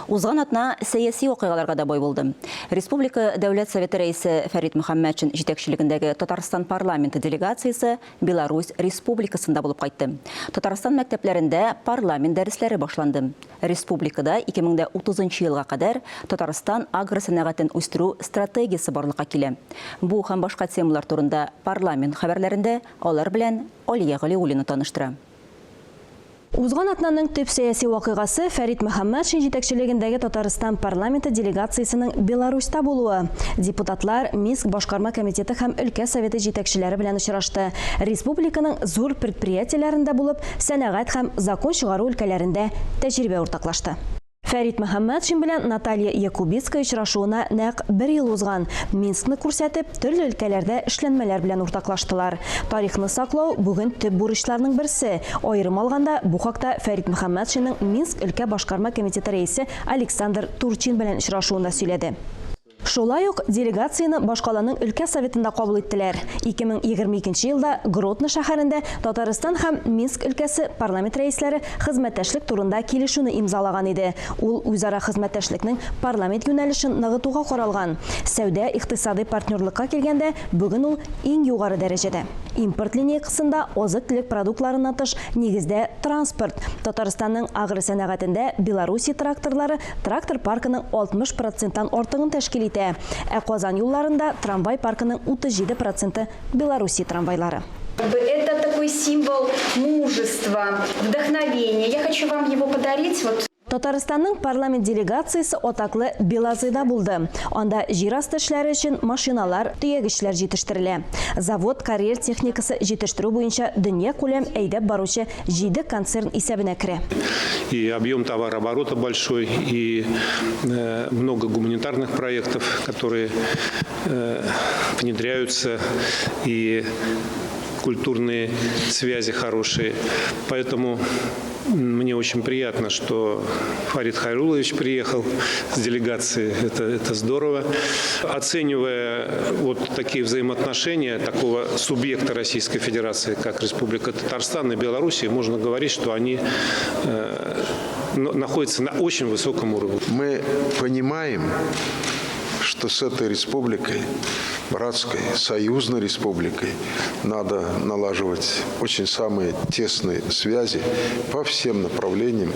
Узган атна сәяси вакыйгаларга да бай булды. Республика Дәүләт Советы Рәисе Фәрит Мөхәммәтшин җитәкчелегендәге Татарстан парламенты делегациясе Беларусь Республикасында булып кайтты. Татарстан мәктәпләрендә парламент дәресләре башланды. Республикада 2030 елга кадәр Татарстан агросәнәгатен үстерү стратегиясе барлыкка килә. Бу һәм башка темалар турында парламент хәбәрләрендә алар белән Алия Галиуллина таныштыра. Узган атнаның төп сәяси вакыйгасы, Фәрит Мөхәммәтшин җитәкчелегендәге Татарстан парламенты делегациясенең Беларусьта булуы. Депутатлар Минск башкарма комитеты һәм өлкә советы җитәкчеләре белән очрашты, республиканың зур предприятиеләрендә булып, сәнәгать һәм закон чыгару өлкәләрендә тәҗрибә уртаклашты. Фәрит Мөхәммәтшин белән Наталья Якубицкая очрашуына нәкъ бер ел узган. Минскны күрсәтеп, төрле өлкәләрдә эшләнмәләр белән уртаклаштылар. Тарихны саклау, бүген төп бурычларның берсе. Аерым алганда, бу хакта Фәрит Мөхәммәтшинның Минск өлкә башкарма комитеты рәисе Александр Турчин белән очрашуында сөйләде. Шулай ук делегацияне башкаланың өлкә советында кабул иттеләр. 2022 елда Гродно шәһәрендә Татарстан һәм Минск өлкәсе парламент рәисләре хезмәттәшлек турында килешүне имзалаган иде. Ул үзара хезмәттәшлекнең парламент юнәлешен ныгытуга каралган. Сәүдә-икътисадый партнерлыкка килгәндә, бүген ул иң югары дәрәҗәдә. Импорт линейкасында азык-төлек продуктларыннан тыш, нигездә, транспорт. Татарстанның агросәнәгатендә Белоруссия тракторлары трактор паркының 60 проценттан артыгын тәшкил итә, ә Казан юлларында трамвай паркының 37 проценты Белоруссия трамвайлары. Это такой символ мужества, вдохновения. Я хочу вам его подарить. Вот. Татарстанның парламент делегациясе атаклы Белазыда булды. Анда җир асты эшләре өчен машиналар, төягечләр җитештерелә. Завод карьер техникасы җитештерү буенча дөньякүләм әйдәп баручы җиде концерн исәбенә керә. И объем товарооборота большой, и много гуманитарных проектов, которые внедряются, и культурные связи хорошие. Поэтому мне очень приятно, что Фарид Хайруллович приехал с делегацией. Это здорово. Оценивая вот такие взаимоотношения такого субъекта Российской Федерации, как Республика Татарстан и Белоруссия, можно говорить, что они находятся на очень высоком уровне. Мы понимаем, что с этой республикой, братской, союзной республикой, надо налаживать очень самые тесные связи по всем направлениям,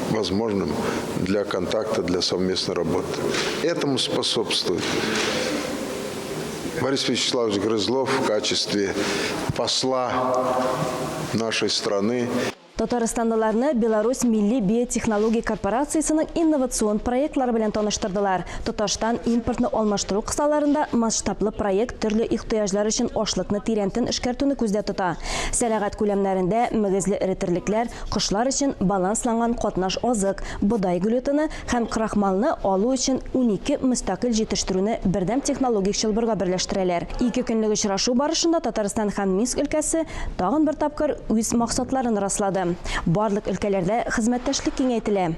возможным для контакта, для совместной работы. Этому способствует Борис Вячеславович Грызлов в качестве посла нашей страны. Татарстанлыларны Беларусь милли биотехнология корпорациясенең инновацион проектлары белән таныштырдылар. Тоташтан импортны алмаштыру кысаларында масштаблы проект төрле ихтыяҗлар өчен ашлыкны тирәнтен эшкәртүне күздә тота. Сәнәгать күләмнәрендә мөгезле эре терлекләр, кошлар өчен балансланган катнаш азык, бодай глютены һәм крахмалны алу өчен 12 мөстәкыйль җитештерүне бердәм технологик чылбырга берләштерәләр. Ике көнлек очрашу барышында Татарстан һәм Минск өлкәсе тагын бер тапкыр үз максатларын раслады. Барлык өлкәләрдә хезмәттәшлек киңәйтелә.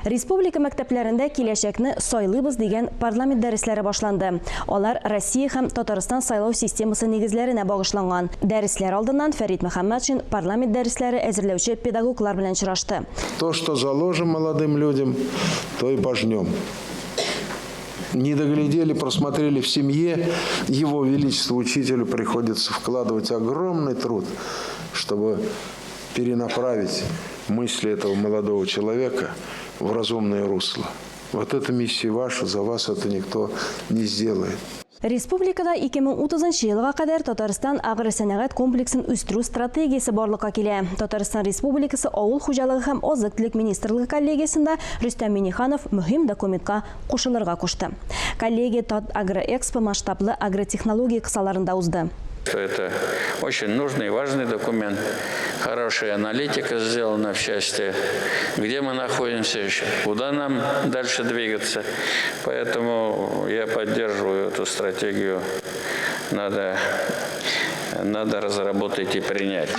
Республика мәктәпләрендә Киләчәкне сайлыйбыз дигән парламент дәресләре башланды. Алар Россия һәм Татарстан сайлау системасы нигезләренә багышланган. Дәресләр алдыннан Фәрит Мөхәммәтшин парламент дәресләре әзерләүче педагоглар белән очрашты. То, что заложим молодым людям, то и пожнем. Не доглядели, просмотрели в семье, его величество учителю приходится вкладывать огромный труд, чтобы перенаправить мысли этого молодого человека в разумное русло. Вот эта миссия ваша, за вас это никто не сделает. Республикада 2030 елга кадәр Татарстан агросәнәгать комплексын үстерү стратегиясе барлыкка килә. Татарстан Республикасы Авыл хуҗалыгы һәм азык-төлек министрлыгы коллегиясендә Рөстәм Миңнеханов мөһим документка кушылырга кушты. Коллегия Татагроэкспо масштаблы агротехнология кысаларында узды. Это очень нужный и важный документ. Хорошая аналитика сделана в части, где мы находимся, куда нам дальше двигаться. Поэтому я поддерживаю эту стратегию. Надо разработать и принять.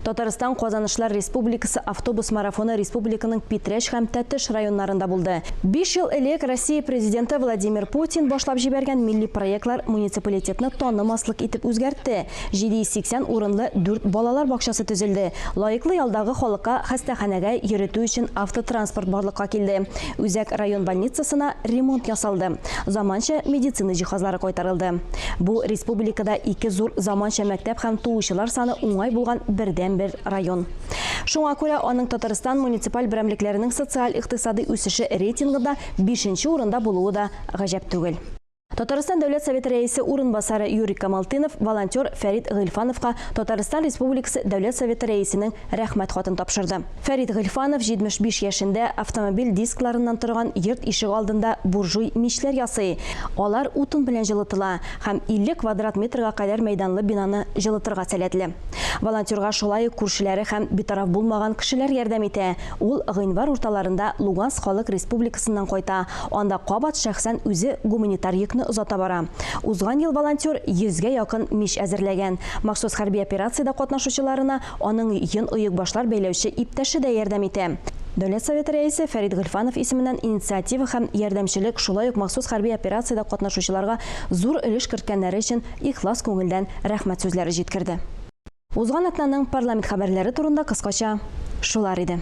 Татарстан Казанышлар Республикасы автобус марафоны республиканың Питрәч һәм Тәтеш районнарында булды. 5 ел элек Россия президенты Владимир Путин башлап җибәргән милли проектлар муниципалитетны танымаслык итеп үзгәртте. 780 урынлы 4 балалар бакчасы төзелде. Лаеклы ялдагы халыкка хастаханәгә йөртү өчен автотранспорт барлыкка килде. Үзәк район больницасына ремонт ясалды. Заманча медицина җиһазлары кайтарылды. Бу республикада ике зур заманча мәктәп һәм туучылар саны уңай булган бердән-бер район. Шуңа күрә аның Татарстан муниципаль берәмлекләренең социаль-икътисадый үсеше рейтингында 5нче урында булуы да гаҗәп түгел. Татарстан Дәүләт Советы рәисе урынбасары Юрий Камалтынов волонтер Фәрит Гыйльфановка Татарстан Республикасы Дәүләт Советы рәисенең рәхмәт хатын тапшырды. Фәрит Гыйльфанов 75 яшендә автомобиль дискларыннан торган йорт ишек алдында буржуй мичләр ясый. Алар утын белән җылытыла һәм 50 квадрат метрга кадәр мәйданлы бинаны җылытырга сәләтле. Волонтерга шулай ук күршеләре һәм битараф булмаган кешеләр ярдәм итә. Ул гыйнвар урталарында Луганск халык республикасыннан кайта. Анда кабат шәхсән үзе гуманитар йөкне озата бара. Узган ел волонтер 100гә якын мич әзерләгән. Махсус хәрби операциядә катнашучыларына аның йон оекбашлар бәйләүче иптәше дә ярдәм итә. Дәүләт Советы рәисе Фәрит Гыйльфанов исеменнән инициатива һәм ярдәмчелек, шулай ук махсус хәрби операциядә катнашучыларга зур өлеш керткәннәре өчен ихлас күңелдән рәхмәт сүзләре җиткерде. Узган атнаның парламент хәбәрләре турында кыскача шулар иде.